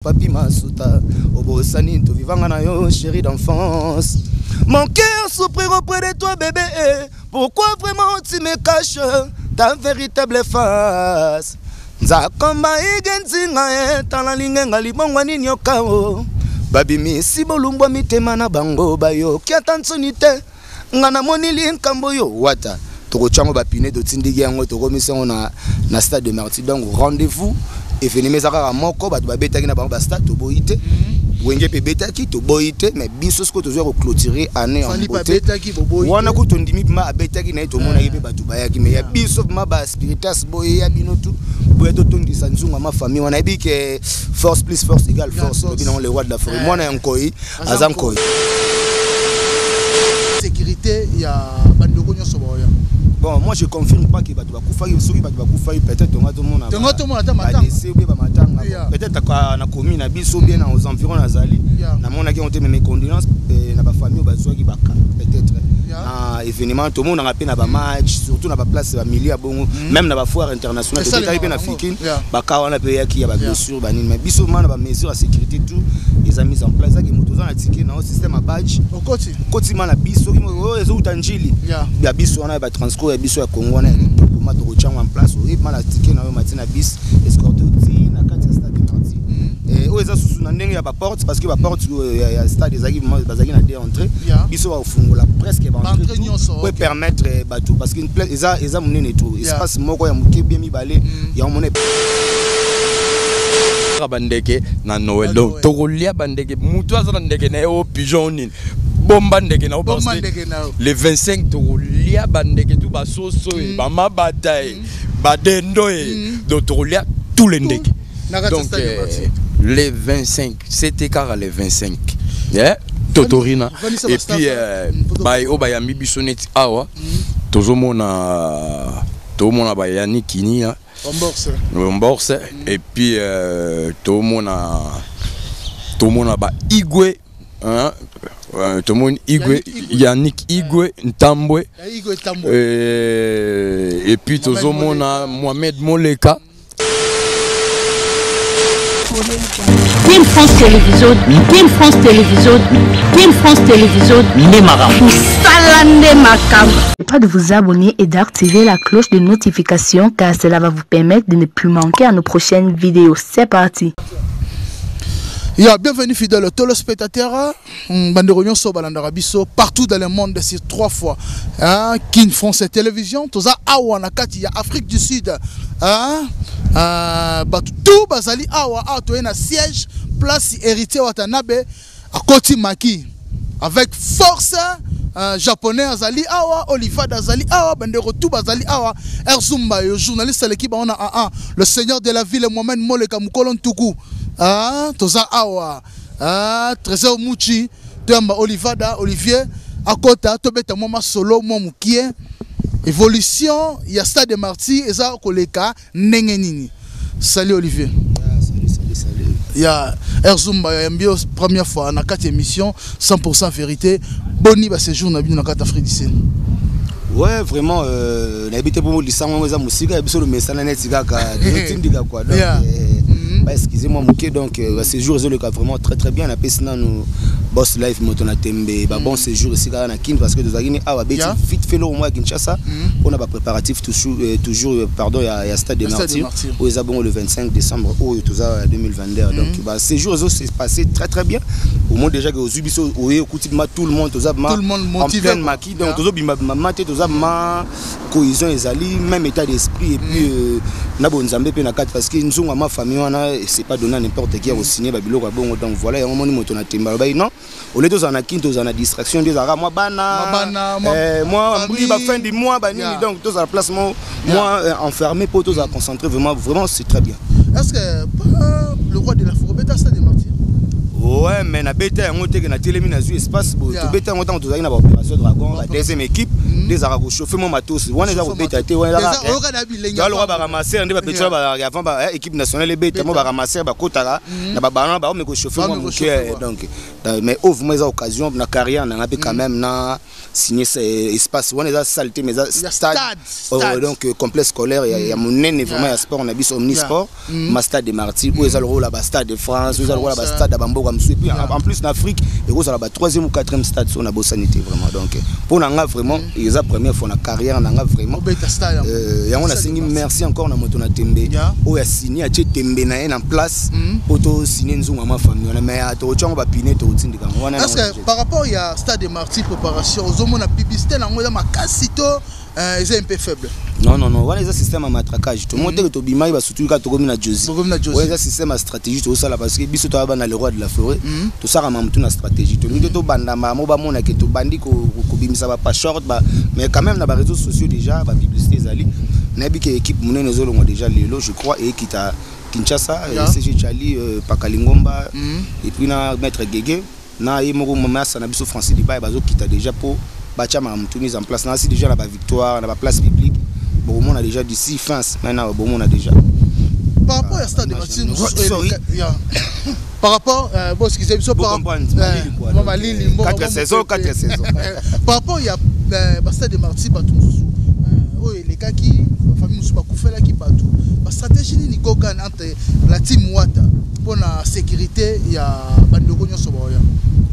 Papi Masuta, obosani tovivanga na yo, chéri d'enfance. Mon cœur souffre auprès de toi, bébé. Pourquoi vraiment tu me caches ta véritable face? Nzakomba igenzinga e tala lingenga libongwa nini okao babimisi bolumbwa mitema na bango bayoki ata nsoni te. Nga namoni linkambo yo wata tokotya yango bapine, totindiki yango, tokomisi yango na stade de Martyr. Donc rendez-vous événement eza kaka moko, bato babetaki na bango bastade, toboyi te. Wenge mpe ebetaki, toboyi te, mais biso sikoyo tozwa koclôturer année en beauté. Wana ku tondimi mpema abetaki na ye, tomonaki mpe bato bayaki, mais ya biso mpema baspiritas boye ya bino tu boye totondisa nzungu ma famille wana. Yebi ke force plus force égale force. Lobi nango le roi de la forêt, mwana ya nkoi aza nkoi. Sécurité ya bandeko nyonso baoya. Bon, moi je confirme pas que bato bakufaki. Soki bato bakufaki, peut-être tonga tomona. Tonga tomona ata matanga. Badécès ou bien bamatanga. Peut-être na commune na biso, bien aux environs nazali, namonaki yango te, mais mes condoléances na bafamille oyo bazwaki baka peut-être na événement. Tomonaka mpe na bamatch, surtout na baplace bamilie ya bongo, même na bafoire internationale tobetaki mpe na Fikine, baka wana mpe eyaki ya bablessure banini. Mais biso ma na bamesure ya sécurité, tout eza mise en place. Ezaki moto oza na ticket na yo, système ya badge. Okoti. Kotima na biso soki oyo ezouta Njili ya biso wana ya batransport ya biso ya Congo wana ya kitoko, ma tokotyango en place. Oyebima na ticket na yo, mati na bis, escorte oti na kati ya stade de Martyr. Oyo eza susu na ndenge ya baporte, parce que baporte ya stade ezalaki, bazalaki na deux entrées. Biso bakofungola presque baentrée po permettre bato, parce que eza monene trop, espace moko ya moke bien mibale yango mona. Bandeke na Noël, donc tokolia bandeke. Mutu aza na ndeke na ye, o pigeon nini, bomba ndeke na yo, parce que le 25 tokolia bandeke tu, basoso ye, bamabata ye, badendo ye, donc tokolia tous les ndeke. Donc le 25, c'était kaka le 25, yeah? Totorina et puis oyo bayambi biso neti awa, tozomona bayani kinia Mborse, et puis tomona ba Igwe, hein, tomoni Igwe, Yannick Igwe Ntambwe, et puis tozomona Mohamed Moleka. Team France Télévision, Team France Télévision, Team France Télévision, Ndemara. Salande Makam. Pas de vous abonner et d'activer la cloche de notification car cela va vous permettre de ne plus manquer à nos prochaines vidéos. C'est parti. Ya, bienvenue fidèle téléspectateur bandeko nyonso balandaka biso partout dans le monde sur trois fois, hein, Kin France Télévision. Toza awa na kati ya Afrique du Sud, hein, bato tout bazali awa. Awa toye na siège, place Héritier Watanabe akoti maki avec force. Japonais azali awa, Olivade azali awa, bandeko tout bazali awa. Erzumba yo journaliste aleki bango na 1, le seigneur de la ville Mohamed Moleka mokolo ntuku. Ah, toza awa, ah, Trésor Muchi, toyamba Olivada Olivier akota, tobeta mwa masolo mwa mokie. Évolution ya stade de Martyr eza koleka ndenge nini? Salut Olivier. Yeah, salut, salut, salut. Ya Erzumba yambi yo première fois na kati émission 100% vérité. Boni ba séjour na bino na kati Afrique du Sud? Ouais, vraiment, nayebi te mpo lisango yango eza mosika ya biso, lomesana neti kaka tindika quoi. Donc bah, excusez-moi moke. Donc séjour ezoleka vraiment très très bien. Napesi nanu boss life moto na tembe ba bon séjour esika kaka na Kine, parce que tozalaki ni awa beti vite fait loko moko ya Kinshasa mpona bapréparatif toujours, toujours pardon, ya stade de Martyr oyo eza bongo le 25 décembre oyo toza ya 2022. Donc ba séjour ezo se passer très très bien. Au moins déjà que ozwi biso, oye okuti ma tout le monde toza ma en pleine maki. Donc tozobima mama te, toza ma cohésion ezali, même état d'esprit, et puis na bonzambe mpe na kati, parce que nzungu ya ma famille wana, c'est pas donné à n'importe qui ya kosigner babiloko ya bongo. Donc voilà, yango moni moto na temba alobaki non, au lieu tozala na Kini, tozala na distraction nde ezalaka mwa bana, mwa mbri, bafin du mois banini. Donc tozala place mo mwa enfermé mpo tozala concentré. Vraiment, vraiment, c'est très bien. Est-ce que le roi de la forêt beta stade de Martyr? Ouais, mais nabeta yango te ke natelemi, nazwi espace boye. Tobeta yango ntango tozalaki na baopération Dragon, ba deuxième équipe nde ezalaka kochauffe mwa matosi wana. Eza kobeta te wana, loka baramasser nde bapeti wana avant équipe nationale ebeta mo, baramasser bakotaka na babana, baome kochauffe mwa moke. Donc mais oyo vraiment eza occasion na carrière nanga mpe quand même na signer espace wana. Eza salle te, mais eza stade, donc complexe scolaire ya monene vraiment ya sport na biso, omnisport, ma Stade de Martyr oyo eza lokola ba Stade de France, oyo eza lokola ba stade ya bamboka mosusu. Et puis en plus, na Afrique ekozala ba troisième ou quatrième stade so na bosani te vraiment. Donc mpo na nga vraiment, eza première fois na carrière na nga vraiment. Yango nasengi merci encore na moto na tembe oyo asini, atie tembe na ye na place po tosine nzungu ya ma famille wana, mais tokotyango bapine, tokotindika yango wana. Par rapport ya Stade de Martyr, préparation, ozomona publicité nango eza makasi to eza un peu faible? Non, non, non, wana eza système ya matraquage. Tomo teke tobimaki, basutu kaka, tokomi na Josi. Wana eza système ya stratégie tozosala, parce que biso toya bana le roi de la forêt, tosalaka mamutu na stratégie. Tolingi te tobanda mo bamonake tobandi kobimisa bapashort, mais quand même na baréseaux sociaux déjà bapublicité ezali. Nayebi ke équipe monene ezolongwa déjà lelo, je crois, eyekita Kinshasa, CG Chali, Pakalingomba et puis na maître Gege na ye moko, masa na biso Francis Libaye, bazokita déjà mpo batia makambo tout mise en place. Nasi déjà na bavictoire na baplace publique, bokomona déjà d'ici fin semaine awa, bomona déjà. Par rapport à Stade de Martyr, par rapport, bon, excusez biso, par malili, 4 saisons, 4 saisons. Par rapport ya ba Stade de Martyr, bato mosusu oyo elekaki, famille mosusu bakufelaki bato, bastratégie nini Gogan entre la team Wata mpona sécurité ya bandeko nyonso baoya?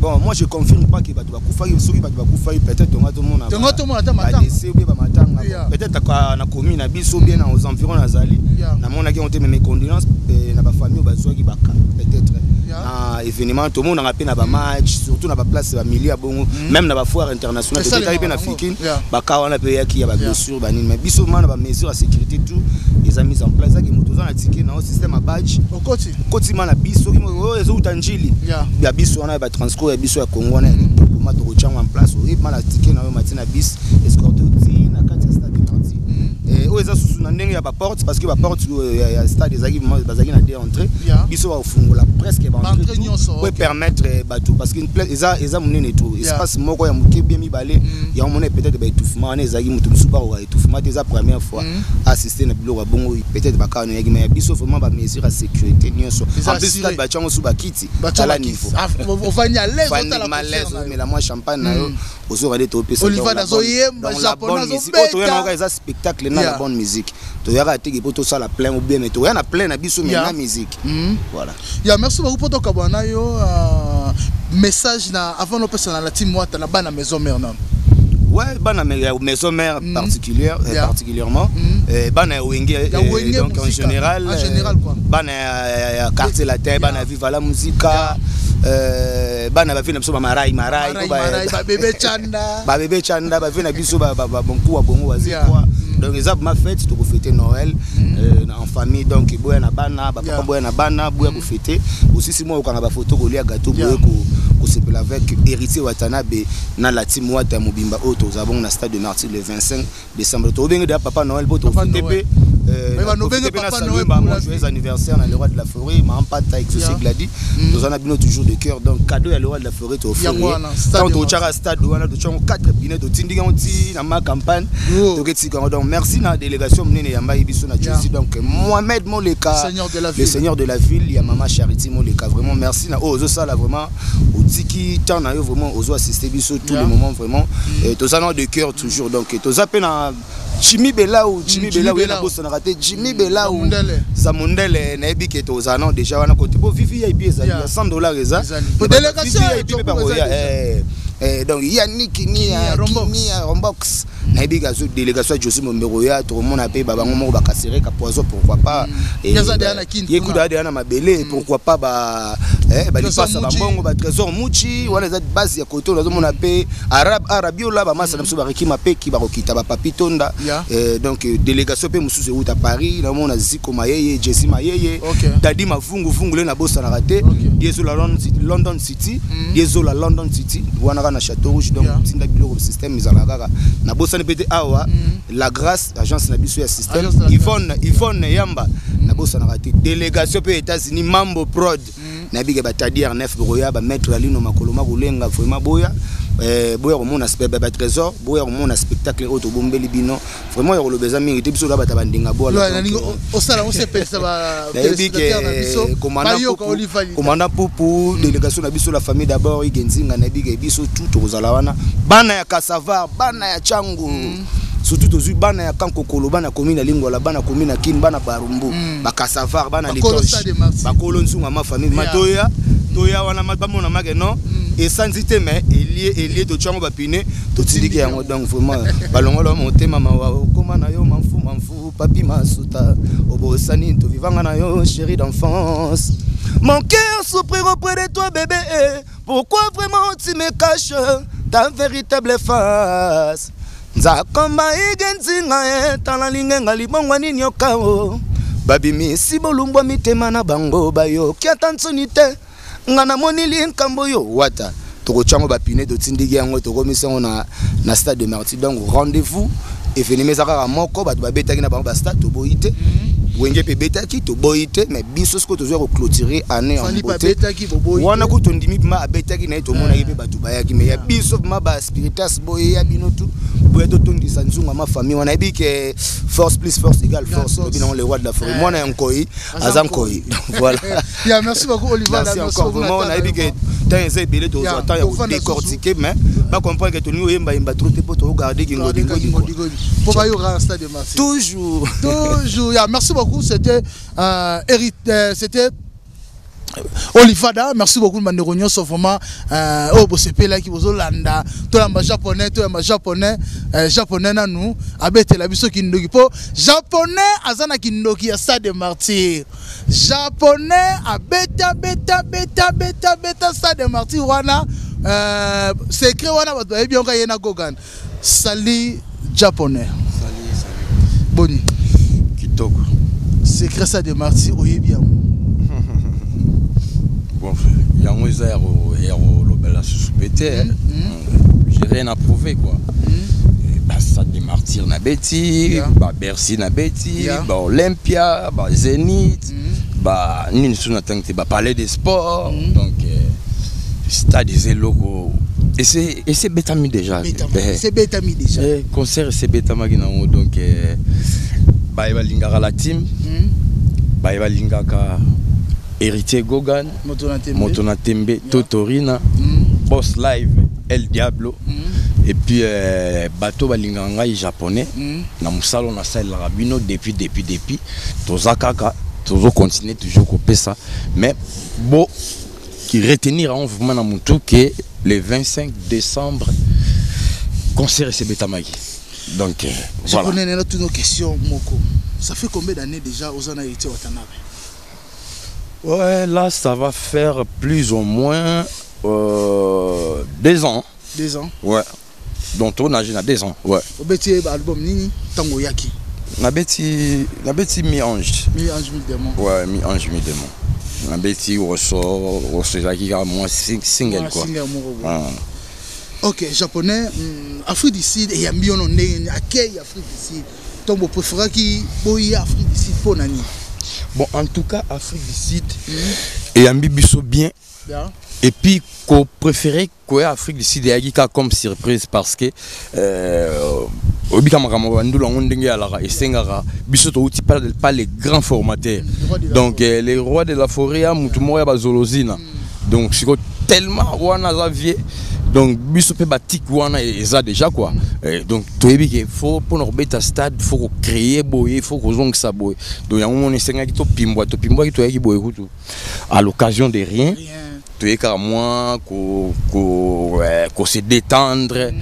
Bon, moi je confirme pas que bato bakufaki. Soki bato bakufaki, peut-être tonga tomona. Tonga tomona ata matanga. Badese ou bien bamatanga, peut-être na commune na biso, bien na aux environs nazali, namonaki yango te. Mais mes condoléances na bafamille oyo bazwaki baka peut-être na événement. Tomonaka mpe na bamatch, surtout na baplace bamilie ya bongo, même na bafoire internationale tobetaki mpe na Fikine, baka wana mpe eyaki ya bablessure banini. Mais biso ma na bamesure ya sécurité, tout eza mise en place. Ezaki moto oza na ticket na yo, système ya badge. Okoti. Okotima na biso, soki oyo ezouta Njili ya biso wana ya batransport ya biso ya Congo wana ya kitoko, ma tokotyango en place. Oyeba na ticket na yo, mati na bis, escorte oti na kati ya Stade de Martyr. Oyo eza susu na ndenge ya baporte, parce que baporte ya stade ezalaki, bazalaki na deux entrées. Biso bakofungola presque baentrée po permettre bato, parce que eza monene trop, espace moko ya moke bien mibale yango mona peut-être baétouffement wana ezalaki. Moto mosusu bakoka étouffement te, eza première fois assister na biloko ya bongo, peut-être bakaka noyaki. Mais ya biso vraiment bamesure ya sécurité nyonso. En plus stade batiango su bakiti, tala niveau. Ovandi à l'aise. Omela mwa champagne na yo, ozoka nde topesa. Toyaka, eza spectacle na la bonne musique. Toyaka teke mpo tosala plein ou bien, mais toya na plein na biso, mais na musique, voilà. Ya, merci beaucoup mpo tokabwana na yo. Message na avant nopesa na la team Wata, na bana maison mère nano. Ouais, bana maison mère particulière, particulièrement bana Wenge, donc en général. En général quoi. Bana Quartier Latin, bana Viva la Musica, bana bavi na biso bamarai marai. Babebe Chanda. Babebe Chanda, bavi na biso bankuwa bongo bazikwa. Donc eza ma fête, tokofete Noël en famille. Donc boya na bana, bapapa boya na bana, boya kofete osisi mwa okanga bafoto, kolia gâteau, boye kosepela avec Héritier Watanabe na la team Wata mobimba oyo toza bongo na Stade de Martyr le 25 décembre. Tobenge deya Papa Noël mpo tofete mpe joyeux anniversaire na le roi de la forêt, Mampata Exaucé Gladi. Toza na bino toujours de cœur. Donc cadeau ya le roi de la forêt toofrir tant totyaka stade wana, totyango 4 pine, totindiki yango ti na ma campagne, toketika yango. Donc merci na délégation monene yambai biso na Josi, donc Mohamed Moleka, le seigneur de la ville ya mama Charité Moleka. Vraiment merci na oyo ozosala, vraiment otiki temps na yo, vraiment ozo assister biso tous les moments. Vraiment toza na de cœur toujours. Donc toza mpe na Jimmy Belau, Jimmy Belau ye nabosanaka te, Jimmy Belau Zamundele. Nayebi ke tozala nao déjà wana kote po VVIP ezali ya 100 $ eza VVIP mpe bakoya. Donc Yannick Nia Rombox, nayebi ke azo délégation ya Josi Mombero ya tokomona mpe babango moko bakasereka poison, pourquoi pas ye kuda adeya na mabele, pourquoi pas balipasa bambongo, batrésor muchi wana eza base ya kote. Nazomona mpe Arabiola, bamasa na biso bareki mapeki bakokita, bapapi tonda. Donc délégation mpe mosusu euta Paris, namona Ziko Mayeye, Jesi Mayeye, Dadi Mavunguvungu le nabosanaka te, Diezola London City, Diezola London City wana kaka na Château Rouge. Donc tinda biloko, système ezalaka kaka. Nabosani mpe te awa la Grâce, agence na biso ya système, Yvonne, Yvonne Yamba, nabosanaka te. Délégation mpe États-Unis, Mambo Prod, nayebi ke batadi R9 bokoya, bamaître Alino makolo makolenga, vraiment boya. Boya komona batrésor, boya komona spectacle oyo tobombeli bino. Vraiment, ya koloba eza mingi te. Biso oza bato ya bandinga. Bwala, osepelisa. Nayebi ke commandant Pupu, délégation na biso, la famille d'abord, Igenzinga, nayebi ke biso tout tokozala wana. Bana ya Kasavar, bana ya Changu, surtout tozwi bana ya Kankokolo, bana commune ya Lingwala, bana commune ya Kini, bana Barumbu, Bakasavar, bana Litoche, bakolo Nzunga ma famille. Matoya toya wana, bamona make non esanzi te, mais elie elie, totyango bapine, totindiki yango. Donc vraiment, balongola motema mawa, okóma na yo mamfu mamfu, papi masuta, obosani tovivanga na yo, chéri d'enfance. Mon cœur souffrir auprès de toi, bébé, pourquoi vraiment tu me caches ta véritable face? Nzakomba ige nzinga e tala lingenga libongwa nini okao babimisi bolumbwa mitema na bango, bayoki ata nsoni te. Nga namoni linkambo oyo wata, tokotyango bapine, totindiki yango, tokomisi yango na Stade de Martyr. Donc rendez-vous, événement eza kaka moko. Bato babetaki na bango bastade, toboyi te. Wenge mpe ebetaki, toboyi te. Mais biso sikoyo tozwa koclôturer année en beauté. Wana ku tondimi mpema abetaki na ye, tomonaki mpe bato bayaki. Mais ya biso vraiment, baspiritas boye ya bino tu boye, totondisa Nzunga ma famille wana. Yebi ke force plus force égale force. Tobi nango le roi de la forêt, mwana ya Nkoi aza Nkoi. Voilà. Yeah, merci beaucoup, Oliver. Merci encore. Vraiment, nayebi ke temps eza ebele, tozwa temps ya kodécortiquer, mais bacomprendre ke tolingi oyembayemba trop te mpo togarde kingodingodi. Po bayoka Stade de Martyr. Toujours. Toujours. Yeah, merci beaucoup. C'était Eric, c'était Olivada. Merci beaucoup, bandeko nyonso. Vraiment, oyo bosepelaki, bozolanda. Toyamba Japonais, toyamba Japonais. Japonais nanu abetela biso kindoki, mpo Japonais aza na kindoki ya Stade de Martyr. Japonais abeta beta beta beta beta Stade de Martyr wana. Secret wana bato bayebi yango, ye na Gogan. Sali Japonais. Salut, salut. Boni? Kitoko. Secret Stade de Martyr, oyebi yango? Bon, yango eza ya kolobela susu pe te. J'ai rien à prouver, quoi. Ba Stade de Martyr na beti, ba Bercy na beti, ba Olympia, ba Zénith, ba nini su na ntango te, ba Palais des Sports. Donc stade eza eloko ese ebetami déjà. Ese ebetami déjà. Concert ese ebetamaki nango. Donc baye balingaka la team, baye balingaka Héritier Gogan, moto na tembe, Totorina, Boss Live, El Diablo, et puis bato balingaka ngai Japonais na mosala oyo nasalelaka bino depuis. Toza kaka, tozocontinue toujours kopesa. Mais bo qui retenir yango vraiment na motu ke le 25 décembre, concert esebetamaki. Donc voilà. Japonais, nena tuna question moko. Ça fait combien d'années déjà oza na Héritier Watanabe? Ouais, là, ça va faire plus ou moins 2 ans. 2 ans. Ouais. Donc, on a 2 ans. Ouais. Obeti album nini ntango oyaki? Nabeti Mi-ange. Mi-ange mi-démon. Ouais, Mi-ange mi-démon. Nabeti ressort, ressort, ezalaki kaka mwa single, quoi. Single moko boye. Ah. Ok, Japonais, Afrique du Sud eyambi yo no ndenge nini? Akei Afrique du Sud ntongo, bopréféraki boya Afrique du Sud mpo na nini? Bon, en tout cas, Afrique du Sud eyambi biso bien. Et puis, kopréféré koya Afrique du Sud eyaki kaka comme surprise, parce que oyebika makambo bandulu yango ndenge eyalaka, esengaka biso touti pas les grands formateurs. Le roi de la Donc forêt. Les rois de la forêt ya mutu moko ya bazolozina. Donc sikoyo tellement wana aza vie, donc biso mpe batike wana eza déjà, quoi. Donc toyebi ke faut mpona kobeta stade, faut kocréer boye, faut kozongisa boye. Donc yango mona esengaki topimbwa, topimbwaki, toyaki boye kutu à l'occasion de rien. Rien. Toye kaka mwa ko se détendre,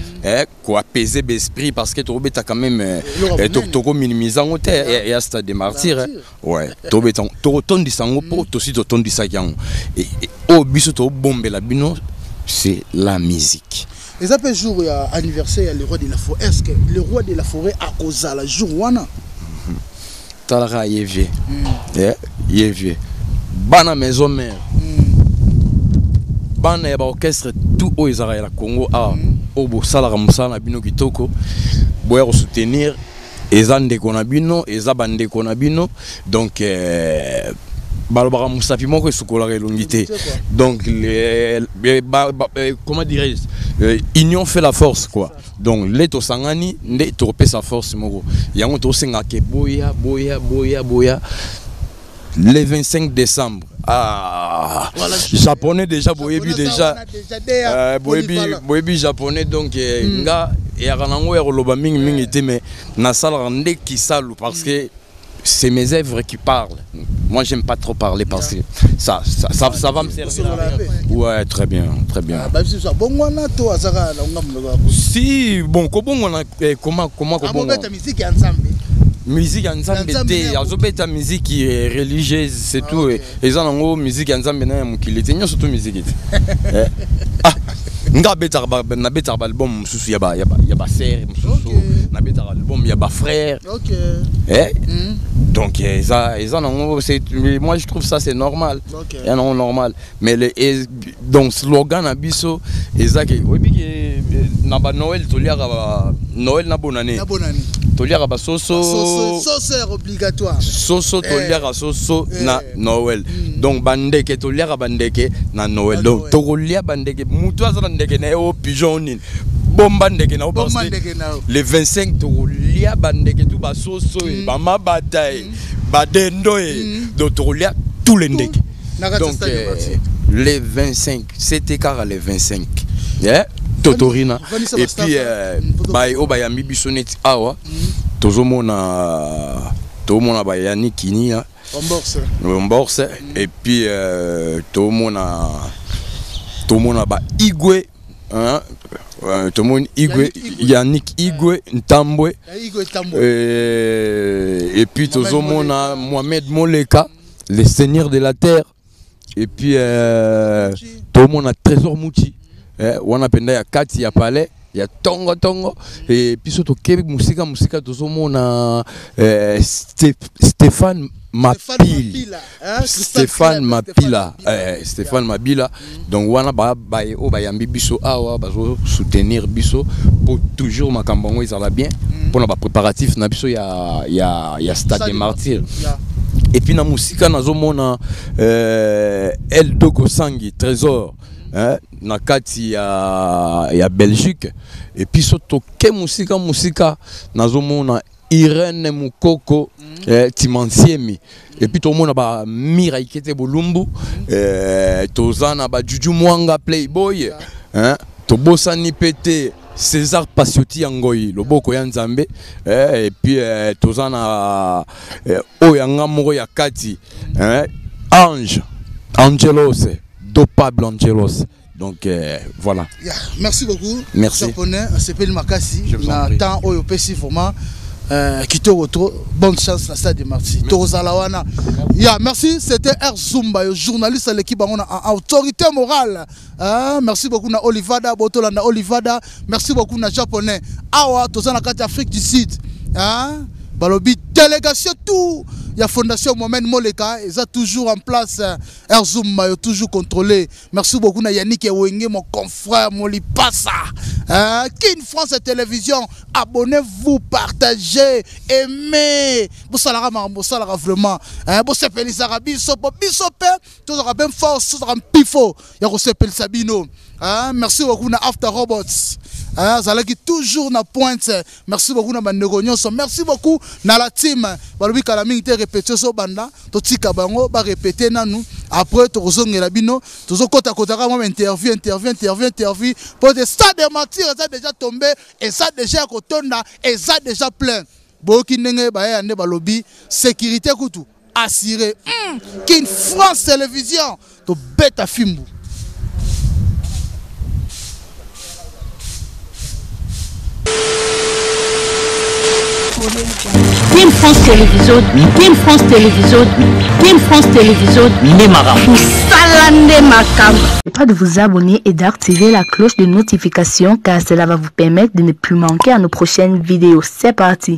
koapaiser l'esprit, parce que tokobeta quand même Eloko monene. Tokominimize yango te ya Stade de Martyr. Martyr. Ouais, tobeta, tokotondisa yango mpo tosi totondisaki yango. Oyo biso tobombela bino, c'est la musique. Eza mpe jour ya anniversaire ya le roi de la forêt. Est ce que le roi de la forêt akozala jour wana? Talaka ye vie. Ye vie, bana maison mère, bana ya baorchestre tout oyo ezalaka ya Congo awa, oyo bosalaka mosala na bino kitoko, boya kosoutenir. Eza ndeko na bino, eza bandeko na bino. Donc balobaka mosapi moko esukolaka elongi te. Donc comment dirais-je, Union fait la force quoi. Donc le tosangani nde tokopesa force moko. Yango tosenga ke boya boya boya boya le 25 décembre. Ah, voilà, japonais déjà boyebi déjà boyebi boyebi japonais donc nga eyaka nango ya koloba mingi mingi te, mais nasalaka nde kisalu parce que c'est mes œuvres qui parlent. Moi, j'aime pas trop parler parce que ça va me servir à rien. Ouais, très bien, très bien. Si, bon, comment comment musique ya Nzambe te, azobeta musique religieuse, c'est tout. Eza nango musique ya Nzambe na ya mokili te, nyonso to musique te. Ah, nga abetaka, nabetaka baalbum mosusu ya basere mosusu, nabetaka album ya bafrère. Donc eza nango, moi je trouve ça c'est normal, ya nango normal. Mais donc slogan na biso eza ke oyebi ke na banoël toliaka, Noël na bonne année toliaka basoso. Obligatoire. Soso, toliaka soso na Noël. Donc bandeke, toliaka bandeke na Noël. Donc tokolia bandeke. Mutu aza na ndeke na ye, o pigeon nini, bomba ndeke na yo parce que le 25 tokolia bandeke tu, basoso e, bamabata e, badendo e. Donc tokolia tous les ndeke. Donc le 25, c'était kaka le 25, yeah? Totorina et puis oyo bayambi biso neti awa, tozomona, tozomona bayani Kinia Mborse et puis tomona ba Igwe, hein, tomoni Igwe, Yannick Igwe Ntambwe, et puis tozomona Mohamed Moleka, le seigneur de la terre, et puis tomona Trésor Muchi, wana mpenza ya kati ya palais ya tongo tongo. Et puis so tokebi mosika mosika, tozomona Stéphane Mapili, Stéphane Mapila, Stéphane Mabila. Donc wana oyo bayambi biso awa, bazosoutenir biso po toujours makambo yango ezala bien mpona bapréparatif na biso ya Stade de Martyr. Et puis na mosika nazomona El Dogo Sangi Trésor, hein, na kati ya Belgique. Et puis so toke mosika mosika, nazomona Irene Mukoko, Timansiemi. Et puis tomona ba Mira Ikete Bolumbu, toza na ba Juju Mwanga Playboy, hein, tobosani pe te César Pasioti ya Ngoi, loboko ya Nzambe, et puis toza na oyo ya nga moko ya kati, hein, Ange Angelos Dopable Angelos. Donc voilà. Yeah, merci beaucoup. Merci. Japonais, asepeli makasi na temps oyo opesi vraiment kitoko trop. Bonne chance na Stade de Martyr. Tozala wana. Yeah, merci, c'était R Zumba, journaliste à l'équipe en autorité morale. Hein, merci beaucoup na Olivada, Botola na Olivada. Merci beaucoup na Japonais. Awa toza na kati Afrique du Sud. Hein? Balobi délégation tout, il y a Fondation Mohamed Moleka, ils sont toujours en place. R Zumba toujours contrôlé. Merci beaucoup na Yannick Ewenge, mon confrère Molipasa. Hein? Kin France Télévision, abonnez-vous, partagez, aimez. Bosalara bosalara vraiment. Hein, bosepelisaka biso, po biso pe, tozalaka bien force, tozalaka mpifo ya kosepelisa bino. Hein? Merci beaucoup na After Robots. Hein, azalaki toujours na pointe. Merci beaucoup na bandeko nyonso. Merci beaucoup na la team. Balobi kala mingi te répétition so banda, totika bango ba répéter nanu. Après tokozongela bino, tozokota kotaka mwa interview, interview, interview, interview. Pour te Stade de Martyr eza déjà tombé, eza déjà ya kotonda, eza déjà plein. Boyoki ndenge baya nde balobi sécurité kutu assuré. Kin France Télévision, to beta fimbu. Team France Télévision, Team France Télévision, Team France Télévision, Salande Makam. Pas de vous abonner et d'activer la cloche de notification car cela va vous permettre de ne plus manquer à nos prochaines vidéos. C'est parti.